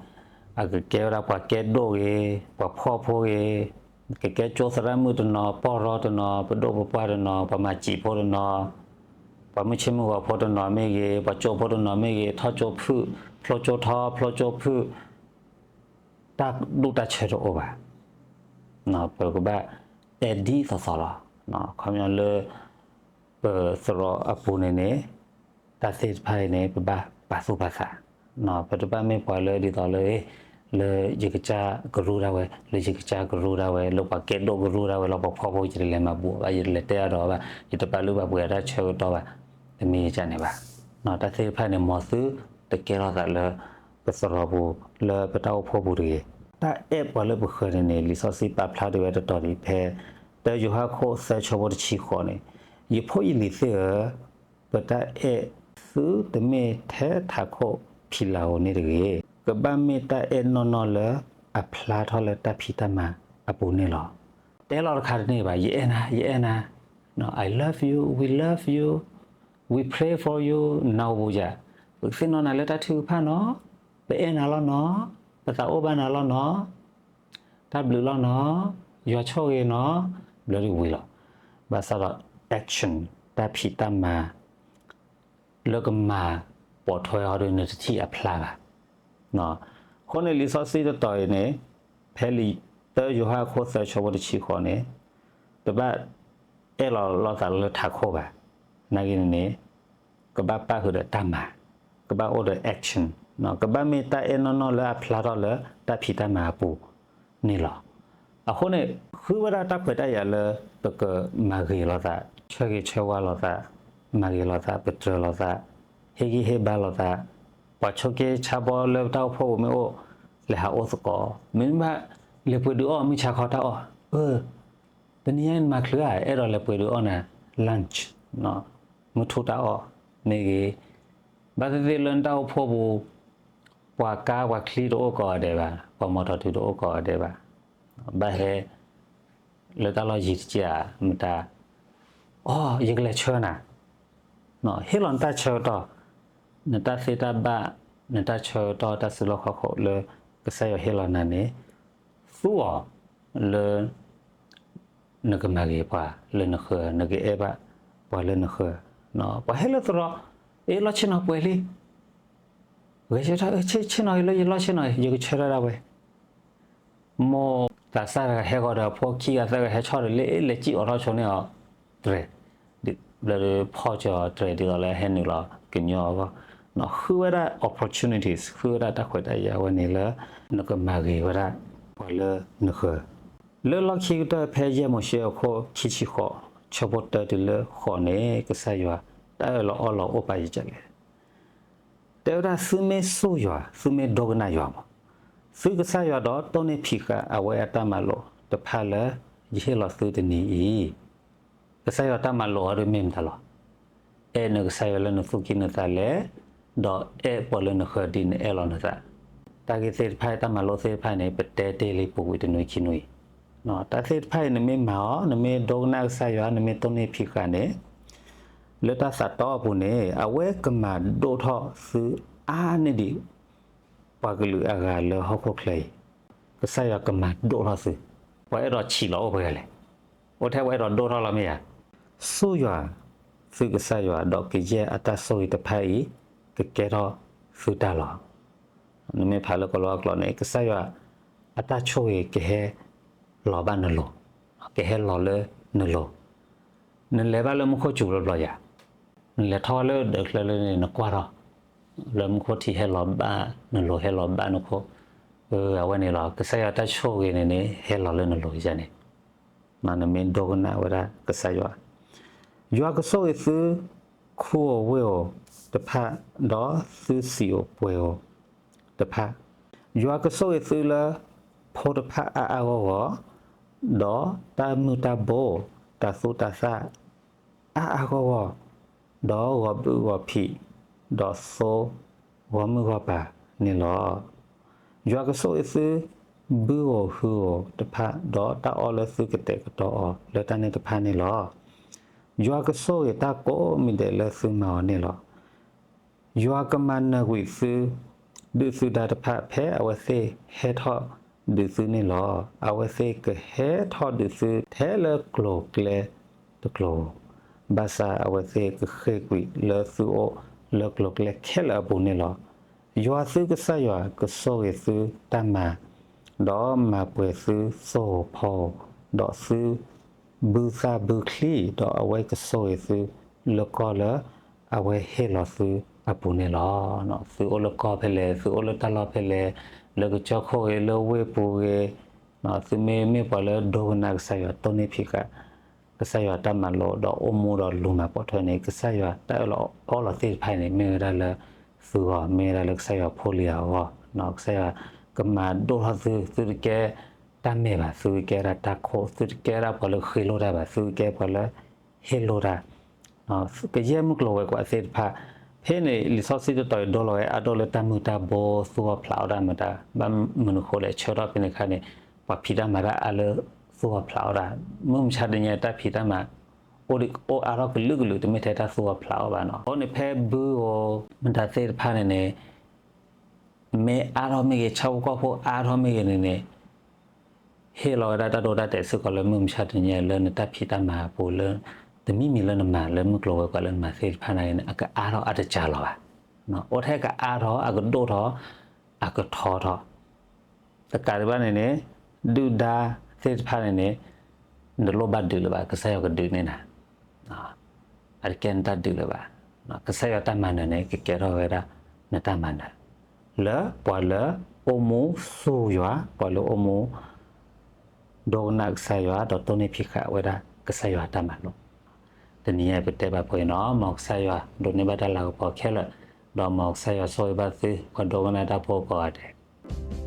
အကကဲဝဲဒၣ်ပှၤကဲဒိၣ်ဂ့ၤ, ပှၤဖှီၣ်ဖိဂ့ၤ, ကကဲကၠိသရၣ်မုၣ်တနီၤ, ပီၢ်ရီတနီၤ, ပဒိၣ်ပပှၢ်တနီၤ, ပှၤမၤစံာ်ဖိတနီၤ, ပှၤမုၢ်ဆ့ၣ်မုၢ်ဂီၤဖိတနီၤမ့ၢ်ဂ့ၤ, ပှၤကၠိဖိတနီၤမ့ၢ်ဂ့ၤ, ထီၣ်ကၠိဖုၣ်, ဖျိကၠိထီ, ဖျိကၠိဖုၣ်, တၢ်ဒူၣ်တၢ်ဆၢတအိၣ်ဘၣ်. ပကဘၣ်အဲၣ်ဒ်သိးသိးလီၤ. ခီပညီလၢ ပသရိာ်အပူၤန့ၣ်န့ၣ် တၢ်သ့ၣ်တဖၣ်အံၤန့ၣ် ပဘၣ်ပာ်သူၣ်ပာ်သး, ပတဘၣ်မ့ၢ်ပှၤလၢဒ်သိးလၢ လၢယကစၢ်ကရူၢ်ဒၣ်ဝဲ, လၢယကစၢ်ကရူၢ်ဒၣ်ဝဲ, လၢပှၤကဲဒိၣ်ကရူၢ်ဒၣ်ဝဲ, လၢပှၤဖှီၣ်ဖိ ယတလဲၤမၤဘူၣ်အီၤဘၣ်, ယတလဲၤတဲအါဒီးအီၤဘၣ်, ယတပာ်လုၢ်ပာ်ပှ့ၤအတၢ်ဆၢကတီၢ်ဘၣ်, တမ့ၢ်ယကန့ၣ်ဘၣ်. တၢ်သ့ၣ်တဖၣ်န့ၣ် မ်သုတကဲထီၣ်သးလၢ ပသရိာ်ပူၤ လၢပတၢ်အိၣ်ဖှိၣ်ပူၤတဂ့ၤ. တၢ်အဲၣ်ပှၤလၢပဃၢၤန့ၣ်န့ၣ် လံာ်စီဆှံပာ်ဖျါဒၣ်ဝဲတတီၤဒံးဖဲ တၢယိၤဟၣ်ခိၣ်သၢဆၢဖိတဆံဃိးန့ၣ်, ယဖိယလံၤသ့ၣ်ဧၢ, ပတၢ်အဲၣ်သုတမ့ၢ်ထဲထးခိၣ်ဖံးလၤဧိၤန့ၣ်တဂ့ၤ, ကဘၣ်မ့ၢ်တၢ်အဲၣ်နီၢ်နီၢ်လၢအဖျါထီၣ်လၢတၢ်ဖံးတၢ်မၤအပူၤန့ၣ်လီၤ. တဲလီၤတခါတန့ၢ်ဘၣ်, ယအဲၣ်နၤ, ယအဲၣ်နၤ, I love you, we love you, we pray for you, နၢ်ဟူယၤ, ပကသ့ၣ်နီၣ်နၤလၢတၢ်ထုကဖၣ်နီၤ, ပအဲၣ်နၤလီၤနီၤ, ပသးအိၣ်ဘၣ်နၤလီၤနီၤ, တၢ်ဘျုးလီၤနီၤ, ယွၤဆိၣ်ဂ့ၤနီၤ, ဘျီဒုးဝံၤလီၤ. ဘၣ်ဆၣ်ဒီး action တၢ်ဖံးတၢ်မၤ လၢကမၤပိာ်ထွဲဟီဒီး နတထံၣ်အဖျါဘၣ်. အဃိန့ၣ်လံာ်စီဆှံတတီၤအံၤန့ၣ် ဖဲလံာ်တၢယိၤဟၣ်အခိၣ်သၢဆၢဖိတဆံဃိးန့ၣ် တဘၣ်အဲၣ်လီၤလိာ်သးလၢထးခိၣ်ဘၣ်. နာ်က့န့ၣ်န့ၣ် ကဘၣ်ပၣ်ဃုာ်ဒီးတၢ်မၤ, ကဘၣ်အိၣ်ဒီး action, ကဘၣ်မ့ၢ်တၢ်အဲၣ်နီၢ်နီၢ်လၢအဖျါထီၣ်လၢတၢ်ဖံးတၢ်မၤအပူၤန့ၣ်လီၤ. အဃိန့ၣ် ဃုဝဲဒၣ်တၢ်ခွဲးတၢ်ယာ်လၢ ပကမၤဂ့ၤလိာ်သး, ဆၢဂ့ၤဆၢဝါလိာ်သး, မၤဂ့ၤလိာ်သး, ပတြၢၤလိာ်သး, ဟ့ၣ်ဂံၢ်ဟ့ၣ်ဘါလိာ်သး, ပှၤဆိးက့ဆါဘီလၢပတၢ်အိၣ်ဖှိၣ်ပူၤမ့ၢ်အိၣ်, လဲၤဟးအိၣ်သကိး, မ့ၢ်ဘၣ်လဲၤပှ့ၤဒုးအီၣ်မုၢ်ဆါခီတၢ်အီၣ်, အၢ တနံၤညါနမၤချုးဧါ, အဲၣ်ဒိးလဲၤပှ့ၤဒုးအီၣ်နၤ lunch, မုၢ်ထူၣ်တၢ်အီၣ်မ့ၢ်ဂ့ၤ, ဘၣ်သ့ၣ်သ့ၣ်လၢနတၢ်အိၣ်ဖှိၣ်ပူၤ ပှၤကါပှၤချံတအိၣ်ကိးဂၤဒဲးဘၣ်, ပှၤမီၤတီၤတုၤတအိၣ်ကိးဂၤဒဲးဘၣ်, ဘၣ်ဟဲ လၢတၢ်လီၢ်ယံၤတက့ၢ်ဧါ, မတၤ, အိ ယကလဲၤဆှၢနၤ, ဟ့ၣ်လီၤနတၢ်ဆၢကတီၢ်, နတၢ်သ့တၢ်ဘၣ်, နတၢ်ဆၢကတီၢ် တၢ်စုလီၢ်ခီၣ်ခိၣ်လၢကစၢ်ယွၤဟ့ၣ်လီၤနၤန့ၣ် သူအီၤလၢ နကမၤဂ့ၤပှၤလၢနဃၢၤ, နကအဲၣ်ဘၣ်ပှၤလၢနဃၢၤ, ပှၤဟဲလၢသရိာ်, အ့ လီၢ်ဆ့ၣ်နီၤပှဲၤလံ, ဂဲၤဆၢထၢၣ် ဆ့ၣ်နီၤအံၤလၢယလီၢ်ဆ့ၣ်နီၤအံၤ ယကဆၢထၢၣ်ဒၣ်ဝဲ မိၢ်သးစၢ်တဂၤဟဲဂီၤဒီးအဖိခံဂၤသၢဂၤဟဲဆီၣ်ဒီး လၢအ့ လဲၤစံၣ်အိးထီၣ်ဆိန့ၢ်အီၤတြဲၤ, ဘျီဒီးဖီၣ်ကၠီၤတြဲၤဒ်သိးလၢဟဲနုာ်လီၤကညီအဂီၢ်, ဃုဝဲဒၣ် opportunities, ဃုဝဲဒၣ်တၢ်ခွဲးတၢ်ယာ်ဝဲန့ၣ်လၢ နကမၤဂ့ၤဝဲဒၣ်ပှၤလၢနဃၢၤ, လၢလီၢ်ခံကတၢၢ်ဖဲယဲၢ်မိၤၡ့အခိၣ်ခံဆံဃိး ဆၢဖိတၢတုၤလၢဃိးန့ၣ် ကစၢ်ယွၤတၢ်အၢၣ်လီၤအီလီၤအိၣ်ပာ်ယံာ်ကလဲၣ် တဲဝဲဒၣ်သုမ့ၢ်စူၢ်ယွၤ, သုမ့ၢ်ဒိကနၣ်ယွၤမး, သုကစၢ်ယွၤဒီးတိၢ်န့ၢ်ဖံးဃာ်အဝဲအတၢ်မၤလိာ်တဖၣ်လၢယဟ့ၣ်လီၤသုတနံၤအံၤ, ကစၢ်ယွၤတၢ်မၤလိာ်အီၤဒ်မ့ၢ်မတၤလီၤ. အဲၣ်နကစၢ်ယွၤလၢနသူၣ်ကံၢ်နသးလဲၣ်, ဒီးအဲၣ်ပှၤလၢနဃၢၤဒ်နအဲၣ်လီၤနသး. တၢ်ဂ့ၢ်သ့ၣ်တဖၣ်အံၤ တၢ်မၤလိာ်သ့ၣ်တဖၣ်န့ၣ် ပတဲတ့ၢ်လံပူၤကွံာ်တနွံခံနွံ တၢ်သ့ၣ်တဖၣ်အံၤ နမ့ၢ်မၤအီၤ, နမ့ၢ်ဒိကနၣ်ကစၢ်ယွၤ, နမ့ၢ်တိၢ်န့ၢ်ဖံးဃာ်န့ၣ်, လၢတၢ်သးတီအပူၤန့ၣ် အဝဲကမၤဒိၣ်ထီၣ်သုအါန့ၢ်ဒံး ပှၤကလုာ်အဂၤလၢဟီၣ်ခိၣ်ချၢအံၤ, ကစၢ်ယွၤကမၤဒိၣ်ထီၣ်သု, ပှၤအဲၣ်ဒိးဆံးလီၤအိၣ်ပှဲၤဂၤလဲၣ်. အိၣ်ထဲပှၤအဲၣ်ဒိးဒိၣ်ထီၣ်လီၤမ့ၢ်ဧါ. စူၢ်ယွၤသုကစၢ်ယွၤ ဒီးကယဲၢ်အတၢ်ဆိၣ်ဂ့ၤတဖၣ်အံၤ ကကဲထီၣ်သုတၢ်လီၤ. နမ့ၢ်ဖးလၢကီၤလၤဝါကျိာ်န့ၣ် ကစၢ်ယွၤအတၢ်ဆိၣ်ဂ့ၤကဟဲလီၤဘၣ်နလိၤ, ကဟဲလီၤလၢနလိၤ. နလဲၤဘၣ်လၢမူခိၣ်စူၤဘျီဘျီယၤ, နလဲၤထီၣ်လၢဒၢးချၢလၢန့ၣ် နကွၢ်ထီၣ် လၢမူခိၣ်ထံဟဲလီၤဘၣ်နလိၤ, ဟဲလီၤဘၣ်နခိၣ်, အဝဲန့ၣ်လီၤ. ကစၢ်ယွၤတၢ်ဆိၣ်ဂ့ၤန့ၣ်န့ၣ် ဟဲလီၤလၢနလိၤယၤန့ၣ်, နမ့ၢ်ဒိကနၣ်ဝဲဒၣ်ကစၢ်ယွၤ, ယွၤကဆိၣ်ဂ့ၤသုခူဧိၤဝ့ၢ်ဧိၤတဖၣ်, ဒီးသုစံာ်ဧိၤပှဲၤဧိၤတဖၣ်, ယွၤကဆိၣ်ဂ့ၤသုလၢဖိတဖၣ်အါအါဂီၢ်ဂီၢ်, ဒီးတၢ်မုၢ်တၢ်ဘိ, တၢ်သူတၢ်သၣ် အါအါဂီၢ်ဂီၢ်, ဒီးဂီၤဘုၣ်ဂီၤဖံး, ဒီးသိဂီၤမုၢ်ဂီၤပၤန့ၣ်လီၤ. ယွၤကဆိၣ်ဂ့ၤသုဘုဧိၤဟုဧိၤတဖၣ်, ဒီးတၢ်အီၣ်လၢသုကတဲာ်ကတီၤအီၤလၢတၢ်န့ၣ်တဖၣ်န့ၣ်လီၤ. ယွၤကဆိၣ်ဂ့ၤတၢ်ကိးမံၤဒဲးလၢသုမၤအီၤန့ၣ်လီၤ. ယွၤကမၤနၢၤကွံာ်သု ဒုၣ်သုဒါတဖၣ် ဖဲအဝဲသ့ၣ်ဟဲထီၣ်ဒုးသုန့ၣ်လီၤ. အဝဲသ့ၣ်ကဟဲထီၣ်ဒုးသုထဲလၢကျိၤကျဲတကျိၤဧိၤ, ဘၣ်ဆၣ်အဝဲသ့ၣ်ကဃ့ၢ်ကွံာ်လၢသုအိၣ်လၢကျိၤကျဲခဲလၢာ်အပူၤန့ၣ်လီၤ. ယွၤသုကစၢ်ယွၤကဆိၣ်ဂ့ၤသုတၢ်မၤ, ဒီးမၤပှဲၤသုသိဧိၤဖီဧိၤ, ဒီးသု ဘုသၣ်ဘုချံ, ဒီးအဝဲကဆိၣ်ဂ့ၤသုလၢကီၢ်လၢအဝဲဟ့ၣ်လီၤသုအပူၤန့ၣ်လီၤ. သုအိၣ်လၢကီၢ်ဖဲလဲၣ်, သုအိၣ်လၢတၢ်လီၢ်ဖဲလဲၣ်, လၢကစၢၢ်ခိၣ်ဂ့ၤ, လၢဝ့ၢ်ပူၤဂ့ၤ, သုမ့မ့ၢ်ပှၤလၢဒိကနၣ်ကစၢ်ယွၤ, တိၢ်န့ၢ်ဖံးဃာ်ကစၢ်ယွၤတၢ်မၤလိာ်, ဒီးအိၣ်မူဒီးလူၤမၤပိာ်ထွဲန့ၣ်, ကစၢ်ယွၤတၢ်အၢၣ်လီၤအီလီၤသ့ၣ်တဖၣ်အံၤန့ၣ် မ့ၢ်ဝဲဒၣ်လၢသုဂီၢ်, မ့ၢ်ဝဲဒၣ်လၢကစၢ်ယွၤဖိလံၤအဂီၢ်, ကစၢ်ယွၤကမၤဒိၣ်ထီၣ်သု, သုတကဲတၢ်မဲာ်ဘၣ်, သုကဲဒၣ်တၢ်ခိၣ်, သုတကဲဒၣ်ပှၤလၢဃ့လိၢ်တၢ်ဘၣ်, သုကဲပှၤလၢဟ့ၣ်လိၢ်တၢ်, ကယဲၢ်မုၢ်ကျိၤဝဲၤကွာ်သ့ၣ်တဖၣ်. ဖဲန့ၣ် လံာ်စီဆှံတတီၤအံၤဒိလီၤဝဲအါဒိၣ်လၢတၢ်မုၢ်တၢ်ဘိ သူၣ်အီၣ်ဖျးအီၣ်တၢ်မတၤ, ဘၣ်မနုၤဃိလဲၣ်, ဆၢထီၣ်ဖဲန့ၣ်အခါန့ၣ် ပှၤဖံးတၢ်မၤတၢ်အါလၢသူၣ်အီၣ်ဖျးအီၣ်တၢ်, မုၢ်မဆါတနံၤညါတၢ်ဖံးတၢ်မၤ အိၣ်ဒံးအိၣ်အါထီၣ်ကလုာ်ကလုာ်, တမ့ၢ်ထဲတၢ်သူၣ်အီၣ်ဖျးအီၣ်ဘၣ်နီၤ. အဃိန့ၣ် ဖဲဘုဧိၤမတၤသ့ၣ်တဖၣ်န့ၣ်န့ၣ် မ့ၢ်အါထီၣ်မ့ၢ်ဂ့ၤ, ဆၣ်ဖိကီၢ်ဖိအါထီၣ်မ့ၢ်ဂ့ၤန့ၣ်န့ၣ် ဟ့ၣ်လီၤဝဲဒၣ်တၢ်ဒိတၢ်တဲာ်စ့ၢ်ကီးလၢမုၢ်မဆါတနံၤညါလၢနတၢ်ဖံးတၢ်မၤအပူၤလၢ တမံၤမံၤလၢနမၤလၢမုၢ်ကျိၤဝဲၤကွာ်လၢနမၤသ့ၣ်တဖၣ်န့ၣ် အကအါထီၣ်အတစှၤလီၤဘၣ်. အိၣ်ထဲကအါထီၣ်အကဒိၣ်ထီၣ် အကထီထီၣ်, တကးဒံးဘၣ်န့ၣ်န့ၣ် ဒုၣ်ဒါသ့ၣ်တဖၣ်န့ၣ်န့ၣ် နတလိၣ်ဘၣ်ဒုးလၢၤဘၣ်, ကစၢ်ယွၤကဒုးန့ၢ်နၤ, အတကဲနတၢ်ဒုးလၢၤဘၣ်, ကစၢ်ယွၤတၢ်မၤနၢၤန့ၣ် ကကဲထီၣ်ဝဲဒၣ်နတၢ်မၤနၢၤ, လၢပှၤလၢအိၣ်မူဆူယွၤ, ပှၤလၢအိၣ်မူ ဒိကနၣ်ကစၢ်ယွၤ ဒီးတိၢ်နီၣ်ဖံးဃာ်ဝဲဒၣ်ကစၢ်ယွၤတၢ်မၤလိာ်, တနံၤအံၤပတဲဘၣ်ဖဲအံၤနီၤ, မ်ကစၢ်ယွၤဒိးန့ၢ်ဘၣ်တၢ်လၤကပီၤခဲလၢာ်, ဒီးမ်ကစၢ်ယွၤဆိၣ်ဂ့ၤဘၣ်သု ပှၤဒိကနၣ်တၢ်ဖိကိးဂၤဒဲး.